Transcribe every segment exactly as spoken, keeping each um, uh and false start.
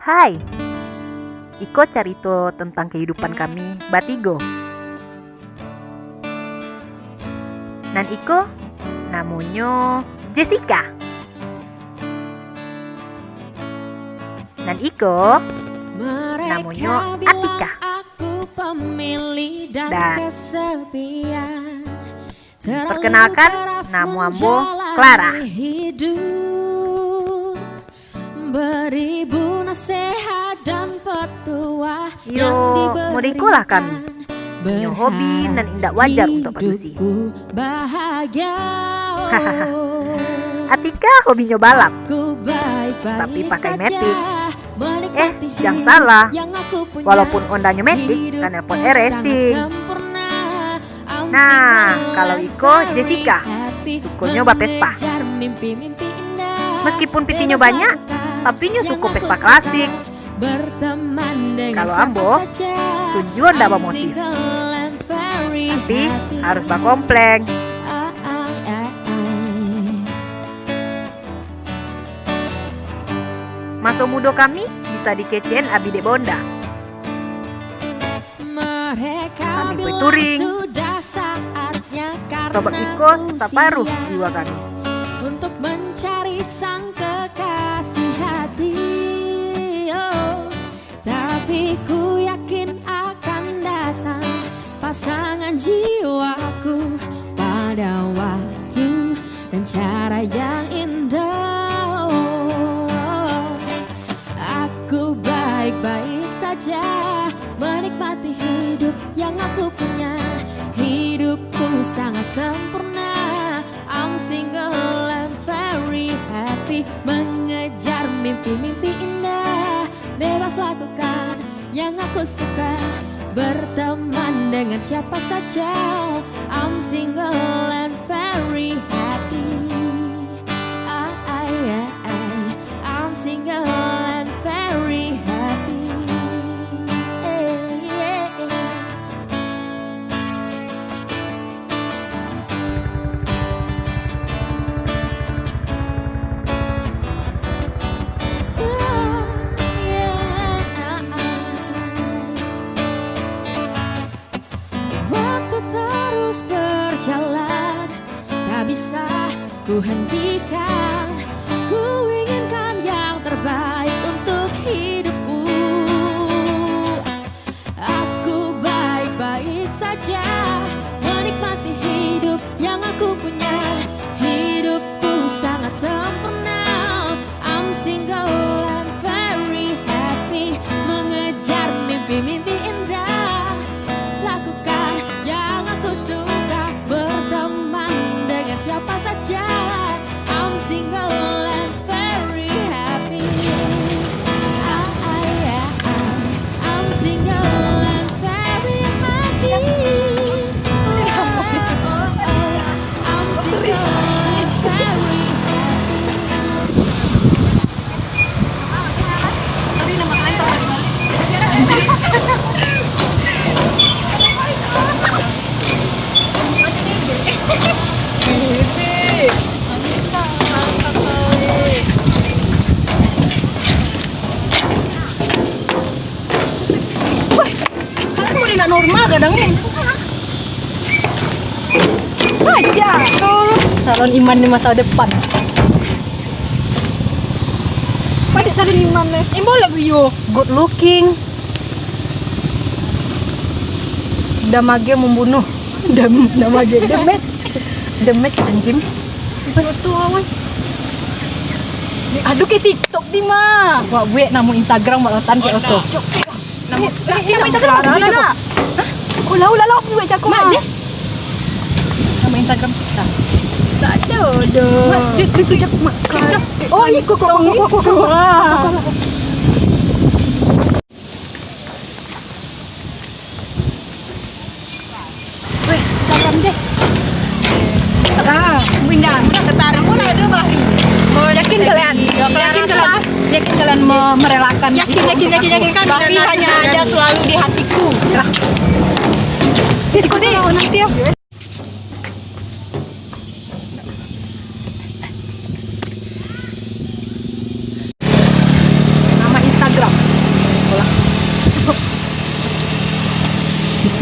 Hai, iko carito tentang kahidupan kami batigo. Nan iko namonyo Jessica. Nan iko namonyo Atika. Dan perkenalkan, namo ambo Clara. Yo, modeko lah kami. Punyo hobi nan indak wajar untuak padusi. Atika hobinyo balap, tapi pakai metik. Eh, jan salah. Walaupun Hondanyo metik, knalpot e racing. Nah, kalau iko Jessica, sukonyo ba-Vespa. Meskipun pitinyo banyak, tapi nyo suko Vespa klasik. Kalau ambo, tujuan ndak bamotif, tapi harus bakompleng. Maso mudo kami bisa dikecekan abih dek Honda. Kami baik touring. Sobat iko saparuah jiwa kami. Untuk mencari sang kekasih hati, oh. Tapi ku yakin akan datang pasangan jiwaku pada waktu dan cara yang indah. Aku baik-baik saja, menikmati hidup yang aku punya. Hidupku sangat sempurna. I'm single and very happy, mengejar mimpi-mimpi indah. Bebas lakukan yang aku suka, berteman dengan siapa saja. I'm single and very happy. I, I, I, I, I'm single and very happy. Eh, yeah, yeah. Waktu terus berjalan, tak bisa ku hentikan. Ku inginkan yang terbaik untuk hidupku. Aku baik-baik saja, menikmati hidup yang aku punya. Hidupku sangat sempurna. I'm single and very happy, mengejar mimpi-mimpi indah. Lakukan yang aku suka, berteman dengan siapa saja. I'm single and very happy. I, I, I, I, I'm single and very happy. Oh, oh, oh. I'm single and very happy. Wah, kalian boleh nak normal kadang ni. Aja. Calon iman di masa depan. Pada calon iman ni. Imbau lagu yo. Good looking. Damage membunuh. Dam, damage. Damage. Damage anjing. Foto awan. Aduh, ke TikTok di mah. Wak buek namo Instagram wak rotan ke oto. Namo, eh, eh, namo Instagram Clara, namo. Hah? Oh, lau, lau, lau, buek cako. Mak, Jess. Namo Instagram kita. Tak ada doh. Mak, Jess, dia sujak, Mak. Oh, iko kok, kok, kok, kok. Wah. Weh, salam, Jess. Ah, Bunda, Bunda ketarik. Mulai dua hari. Yakin kalian? Yakin kalian? Yakin kalian me-, merelakan? Yakin, yakin, yakin, yakin. Kami hanya ada selalu di hatiku. Di siko deh, nanti ya. Nama Instagram.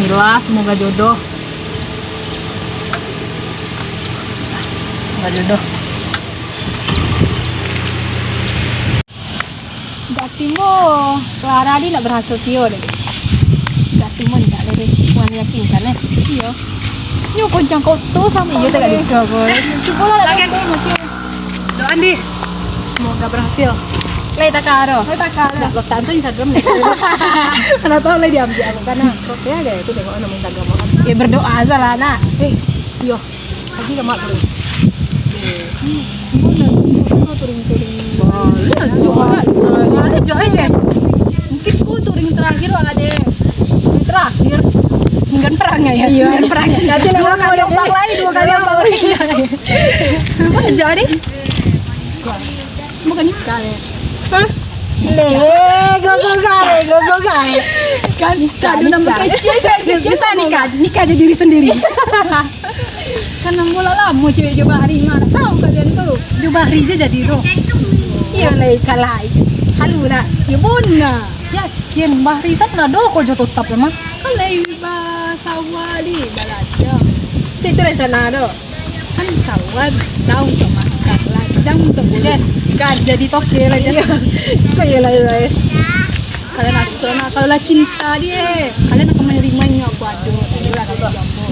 Lah, semoga jodoh. Semoga jodoh. Gak timo, Clara ni nak berhasil tio deh. Gak timo ni nak deh, Wan yakin kan eh? Iyo. Nyo kocang koto samo iyo tak kali. Cubolah nak. Oke. Doa, Andi. Semoga berhasil. Lai taka ado. Lai taka ado. Nak letak sa Instagram ni. Mana tahu lai diambil aku kan. Oke, ada itu tengok nama Instagram aku. Ya, berdoa salah nak. Eh, iyo. Lagi ka mak turun. Boleh, boleh turun-turun. Boleh, Jumat. Boleh, Jumat, yes. Mungkin ku touring terakhir lah, deh. Touring terakhir. Minggan perang ya? Iya. Minggan perang. Nanti dua kali ombak lain, dua kali ombak lain. Jadi, bukan nikah ya? Hah? Le, gogo gae, gogo gae. Kan, tak ada nama kecil kan? Bisa nikah, nikah di diri sendiri. Kan nang bola lamo cewek jo Bahri mah, tahu kalian tu? Jo Bahri je jadi roh. Iyo lai, kalai. Halu nak. Yo bona. Yakin Bahri sa pernah do ko jo totap lah mah. Kalai ba sawah di balajar. Itu rencana do. Kan sawah bisa untuk makan, ladang untuk beli. Yes, kan jadi toke lah, Jess. Iyo. Kok iyo lah, iyo lah, eh. Kalian asal nak, kalau lah cinta dia, kalian akan menerimanya apa ado.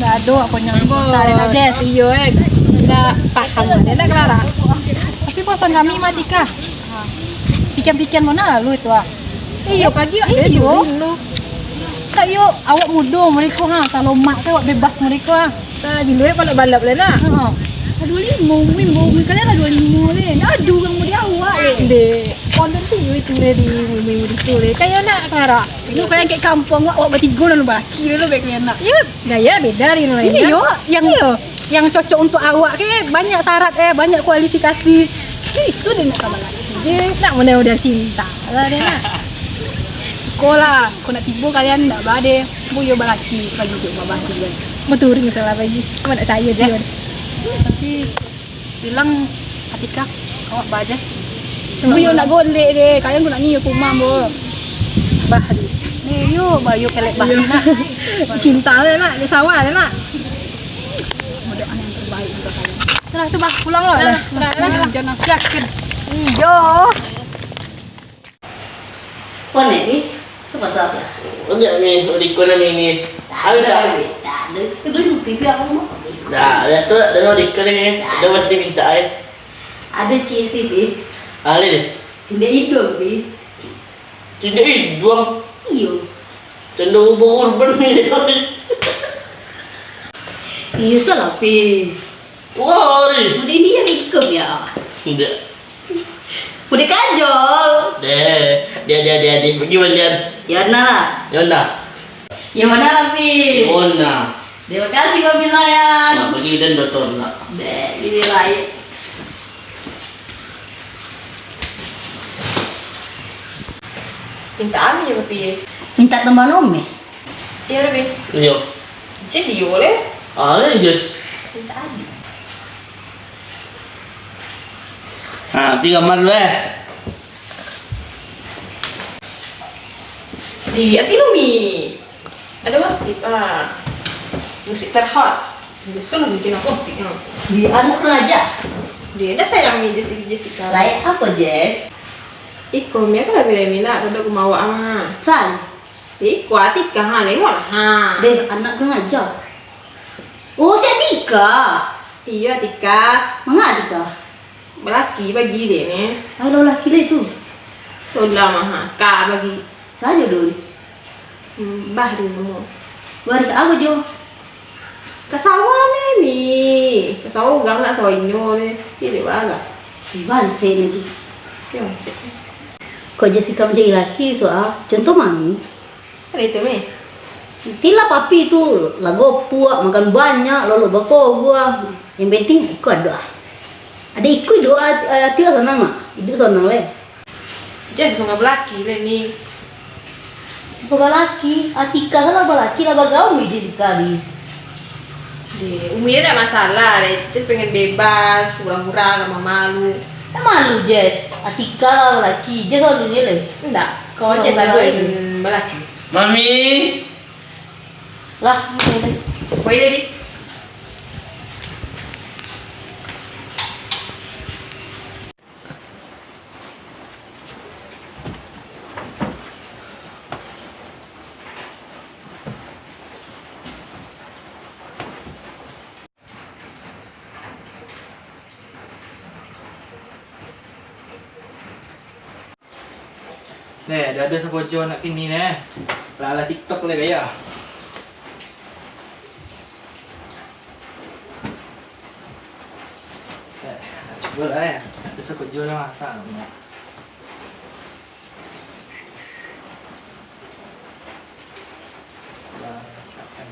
Ndak ado apa nyo. Salah lah, Jess. Iyo, eh. Ndak paham lah, ndak Clara. Tapi pasan kami mah Tika. Pikia-pikian mana lalu itu ah. Iyo, pagi awak Iyo. Dulu. Sa iyo, awak mudo mereka ha. Kalau mak tu awak bebas mereka ha. Nah, di luar balap-balap lah nak. Ha. Aduh limo, umur, umur kalian lah dua limo leh. Nah, aduh urang muda awak leh. Dek, konten tu yo itu leh di umur itu leh. Kayak nak Clara. Lu kayak kayak kampung awak, awak bertiga lalu baki lalu baik kalian nak. Iyo, gaya beda dari lain. Iyo, yang Iyo. Yang cocok untuk awak ke banyak syarat eh, banyak kualifikasi. Itu dia nak kawan lagi. Dia nak model-model cinta lah dia nak. Ko lah, ko nak tibo kalian ndak ba deh. Bu yo balaki lagi dek babah tu kan. Beturing salah lagi. Cuma nak saya dia. Yes. Tapi bilang Atika, awak bajas. Bu yo nak golek deh. Kalian ko nak niyo kumam bu. Bah. Ni yo, bah yo kelek bah Iyo. Nak. Cinta lah nak, di sawah lah nak. Mudah yang terbaik untuk kalian. Nah, tu bah pulang lah. Nah, nah, nah. Jangan yakin. Iyo. Konek ni, tu pasal apa? Enggak ni, odiko nami ni. Tak ada, tak ada. Itu baru pipi aku mau. Dah, biasa tak ada odiko ni. Ada pasti minta ai. Ada cik sih, Pi. Ada deh. Indak hidup, Pi. Cindek iduang. Iyo. Cando ubur urban ni. Iyo salah pi. Wah, hari. Muda ini yang ikut ya. Ndak. Muda kajol. Deh, dia dia dia dia pergi balian. Yona. Yona. Yona pi. Yona. Terima kasih Bang Milayan. Nah, pergi dan doktor nak. Deh, ini lain. Minta ami je, Papi. Minta tambah nomor? Iyo, Papi. Iyo. Jess, iyo leh. Ah, leh, Jess. Minta adik. Ha, pi kamar dulu, eh. Di Ati Lumi. Ada gosip, ah. Gosip terhot. Biaso lah bikin aku topik, ah. Di anak raja. Dia dah sayang ni Jessica, Jessica. Lain apa, Jess? Iko, Mia tu lah pilih Mina, duduk rumah awak, ah. San? Iko, Atika, ha, tengok lah, ha. Deh, anak kurang ajar. Oh, si Atika. Iyo, Atika. Manga Atika? Balaki pagi dek ni. Alah, laki dek tu. Tolah mah, ha. Ka pagi. Sajo dulu. Hmm, bah dulu. Bah dulu, apo jo? Ka sawah ni, ni. Ka sawah urang nak sawah inyo ni. Iyo, dek bah lah. Bansek ni tu. Iyo, bansek. Kok Jessica mancari laki, soal contoh mami. Kan itu, Mi. Tilah papi tu, lah gopuak, makan banyak, lolok bakoguah. Yang penting, iko ado ah. Ado iko doa, ati lah sanang lah. Hidup sanang lah. Jess, manga balaki lah, Mi. Manga balaki, Atika kan lah balaki, lah bagaul, Mi, Jessica, di. Di, umur dia tak masalah, dia just pengen bebas, hura-hura, gak malu. Malu, Jess. Atika lah balaki, Jess malu ni lah. Ndak, kau Jess ado yang balaki. Mami. Lah, boleh. Boleh, Di. Neh, ado-ado sakojo anak kini neh. Lah, lah TikTok lah gaya. Eh, cubo lah, eh. Ado sakojo lah masak. Lah, masak kan.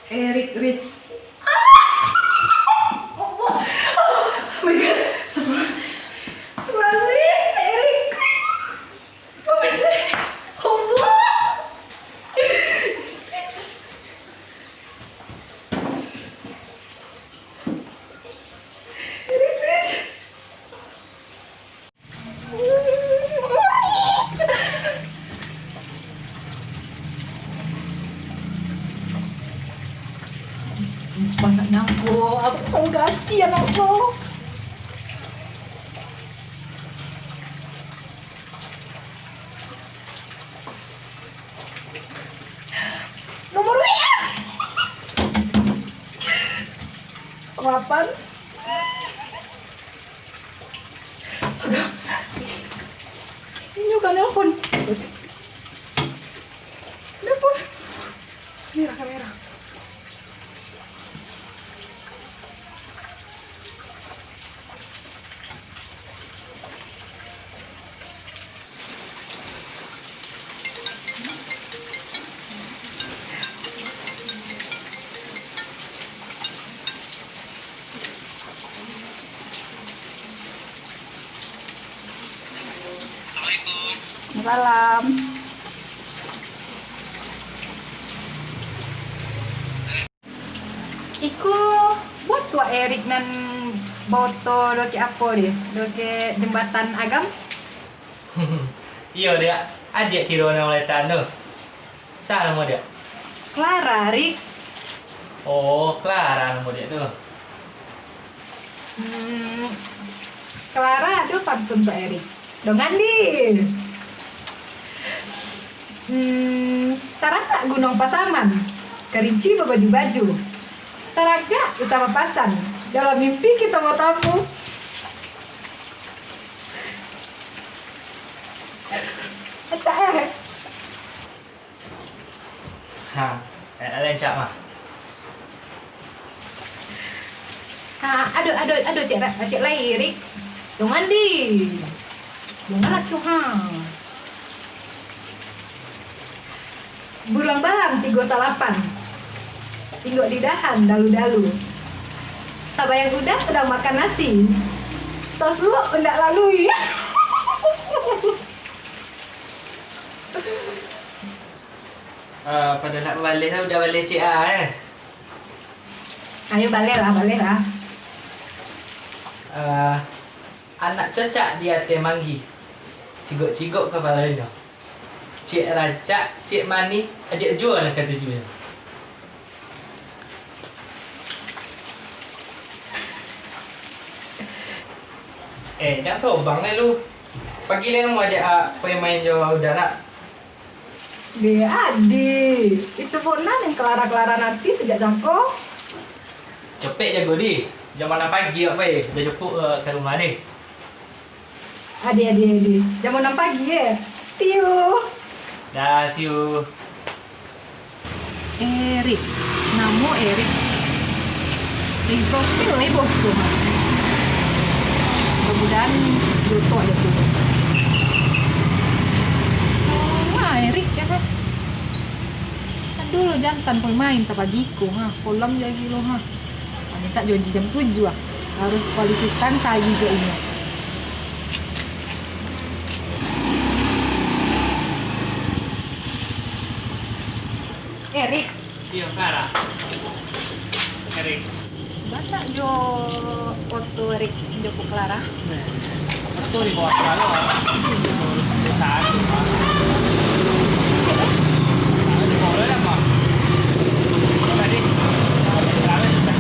Eric Rich. Ah! Oh my God. Astagfirullahaladzim. Astagfirullahaladzim. Eric Rich. Oh my God. Allah. Rich. Eric Rich. Banyak nyangko, aku tahu gasi anak so. Nomor W A. Lapan. Sudah. Inyo ka nelpon. Nelpon. Kamera, kamera. Salam. Iko, buah tu Erik nan baoto dokek apo di? Dokek Jembatan Agam? Iyo, Diak. Adiak kiro nan uletan tu. Sa namo Diak? Clara, Rik. Oh, Clara namo Diak tu. Hmm, Clara ado pantun tu, Erik. Dongan di. Hmm, taragak Gunuang Pasaman, Karinci babaju-baju. Taragak usah bapasan, dalam mimpi kito batamu. Acak, eh? Ha, eh, rancak mah. Ha, ado, ado, ado, cek, cek lai, Rik. Dongan di. Dongan lah tu, ha. Buruang balang tigo salapan. Tinggok di dahan dalu-dalu. Tabayang uda sadang makan nasi. Sasuok undak lalui. Ah, pado nak babaleh lah, uda baleh cek ah, eh. Ayo baleh lah, baleh lah. Ah, anak cacak di ateh manggih, cigok-cigok kapalonyo. Cek rancak, cek manih, adiak juo nan katuju. Eh, jan sobang lai lu. Pagi lai namuah adiak, ah, pai main jo uda nak. Deh, Adi, itu Bona nan Clara-Clara nanti sajak jangko. Capek jago, Di. Jam anam pagi, apa, eh? Uda jemput, eh, ka rumah, Di. Adi, Adi, Adi. Jam anam pagi, eh? See you. Dah, see you. Erik. Namo Erik. Di profil, eh, bos tu. Mudah-mudahan jodoh aja tu. Oh, wah, Erik, ya, kan? Aduh, lo Jantan pun main sapagi ko, ha, kolam jo agi lo, ha. Ha, mintak janji jam tujuah, ha. Harus kualitikan sahari jo inyo. Erik. Iyo, Clara. Erik. Banyak jo foto Erik jo Clara. Nah, foto di bawah Clara, ah. Di bawah Clara, ah. Di bawah lah, Pak. Boleh, di bawah Clara, di bawah Clara.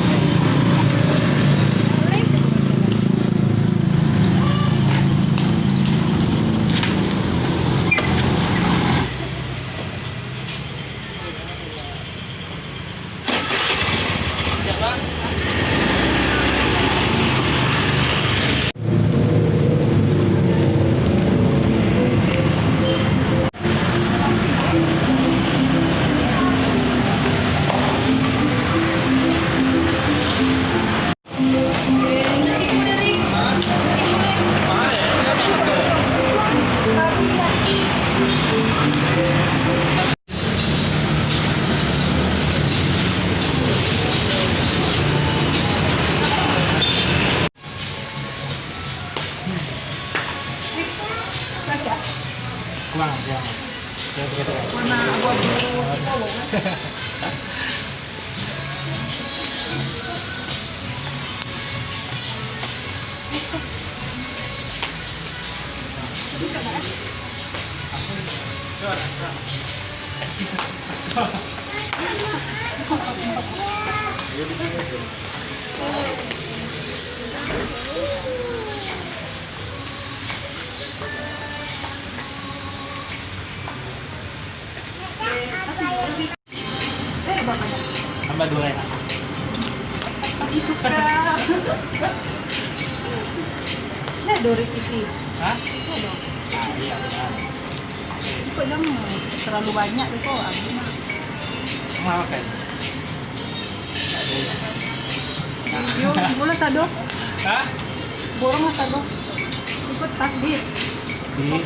Kurang, kurang. Warna abu-abu. Tambah dua ya. Tapi suka. Nah, Doris T V. Hah? Nah, dong. Ah, iya, benar. Kok jam terlalu banyak tu kok, habis mah. Mahal kan? Iyo, bola sado. Hah? Borong lah sado. Ikut tas di. Di.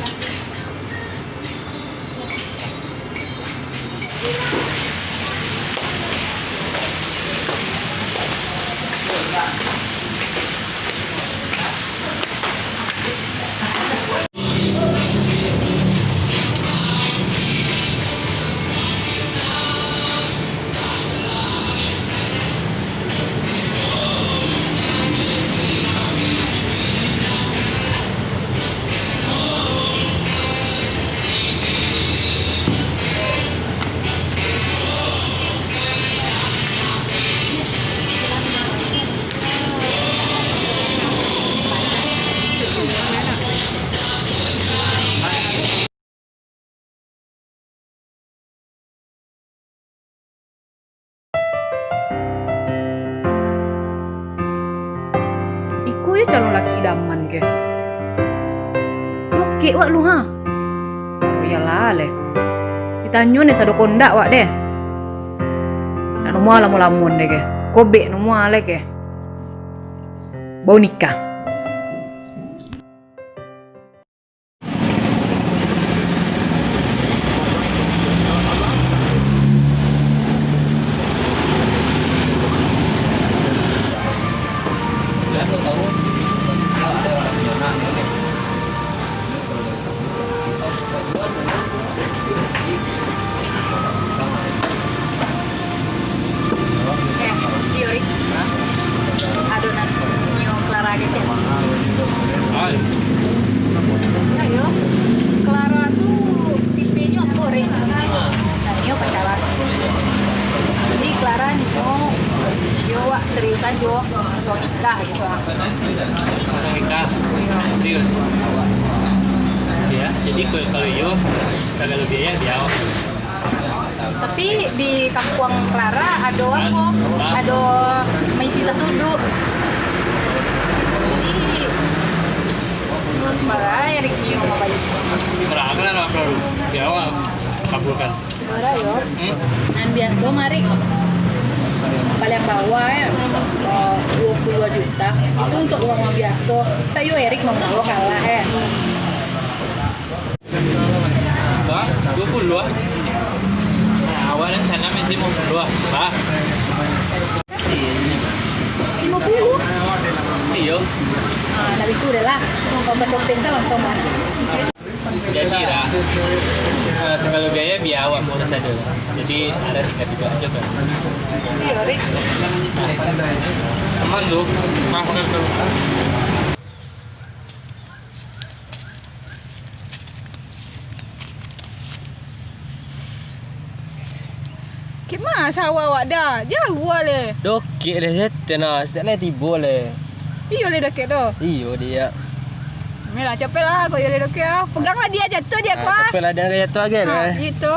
Iko yo calon laki idaman keh. Lokek wak lu, ha? Oh, iyolah leh. Ditanyo ne sado kondak wak deh. Nak nomo lamo-lamo deh keh. Kobek nomo leh keh. Bau nikah. Eh, iyo, Rik. Adonan nio Clara kecek. Ayo. Clara tu tipenyo apo, Rik? Nah, nio pacaran. Jadi Clara nio, yo wak serius ajo, langsung nikah gitu. Langsung nikah? Serius? Ya, jadi kalau, kalau iyo, sagalo biaya bia awak. Tapi di kampuang Clara ado apo? Ado maisi sasudu. Jadi, supayo Rik nio mambali. Murah kan, Clara? Bia awak kabulkan. Murah yo. Hmm? Nan biaso mah, Rik, paliang bawah yo, duo puluah juta. Itu untuak urang-urang biaso. Sa iyo Erik mambaok kalah, eh. Wah, duo puluah ah. Nah, awak rencana mesti mau Wah, ah. Lima puluh. Iyo. Ah, nak itu dah lah. Kau baca peng sa langsung mah. Jadi lah, eh, segala biaya biar awak urus sajo lah. Jadi, ada tiga tiga aja kan. Iyo, Rik. Aman tu. Makan dulu. Kek ma sawah awak dah? Jauah leh. Dokek leh, setan ah. Setiap lai tibo leh. Iyo leh dokek tu. Iyo, dia. Melah, capek lah, kok iyo leh dokek ah. Pegang lah dia, jatuh dia, ah, kuah. Capek lah, dia jatuh lagi, ah, leh. Itu.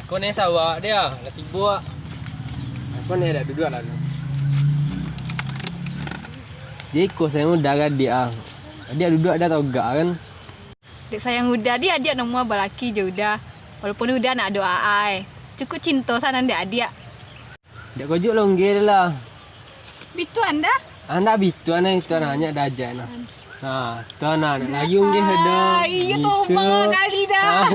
Ko ni sawah dia, lah tibo. Ko ni dak duduak lah tu. Jadi ko sayang udah ka adiak ah. Adiak duduak dah tau gak kan. Dek sayang udah di adiak nomor balaki je udah. Walaupun udah nak doa ai. Cukup cinto sanan dek adiak. Dak kojok longgeh lah. Bituan dah? Ah, ndak bituan, eh, tuan hanya dah aja nah. Nah, tuan nah, nak layung dia ada. Ah, iya tu, gitu. Bangga kali dah.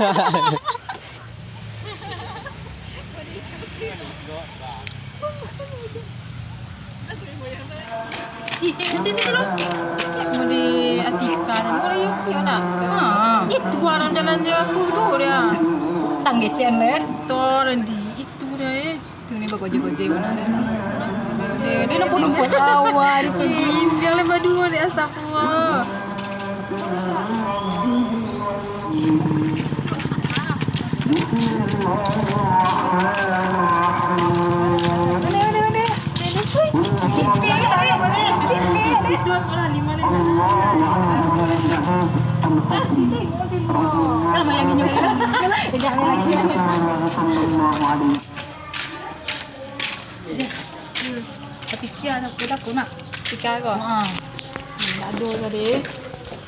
Ih, nanti tu dulu. Mau di Atika tadi, mau di Yukio nak? Ah. Itu orang jalan je aku tu dia. Tang gecen, eh. Tor, di itu dia, eh. Tu ni bagojek-gojek mana ni? Dia, dia nampak-nampak sawah, dia cimpiang lebar dua ni, astagfirullah. Mana, mana, mana? Dia ni, hui. Cimpiang, cimpiang, cimpiang. Itu aku lah, lima ni. Ah, sini, sini. Kalau bayangin juga. Eh, jangan lagi. Yes. Hmm. Tapikia lah, aku takut nak. Tika ko? Ha. Hmm, tak ada tadi.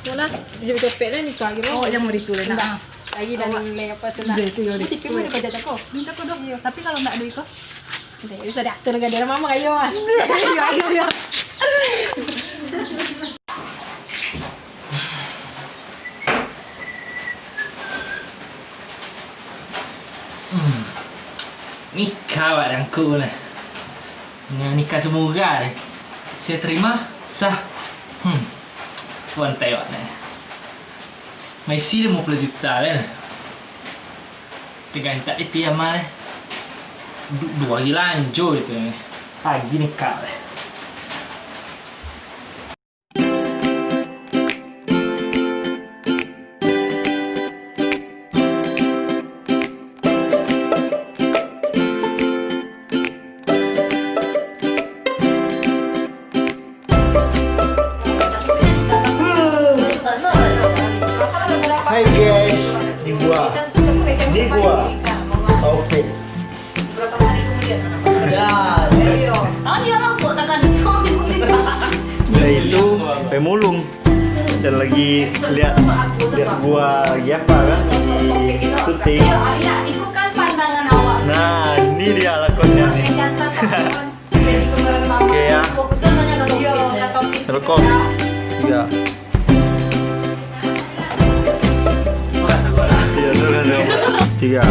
Itulah, dia copet lah ni kau kira. Oh, yang murid tu lah nak. Lagi dah nilai apa senang. Dia tu yang murid tu. Tapi mana baca tako? Minta ko dok. Iya. Tapi kalau tak ada iko? Dia bisa diatur dengan dia mama kayo ah. Iya, iya, iya. Hmm. Nikah awak dangku lah. Nah, nikah samurah deh. Saya terima, sah. Hmm. Tuan tewak deh. Maisi limo puluah juta deh. Tegantak iti amal deh. Du-, dua hari lanjut itu. Pagi nikah deh. Hai guys, ni gua, ni gua, Taufik. Berapa hari kemudian? Ya, ya. Tahu dia orang buat tangan. Yaitu pemulung. Dan lagi lihat, lihat gua lagi apa kan di syuting. Nah, ini dia lakonnya. Oke ya. Rekod. Iya. Iya, terus, terus. Tiga.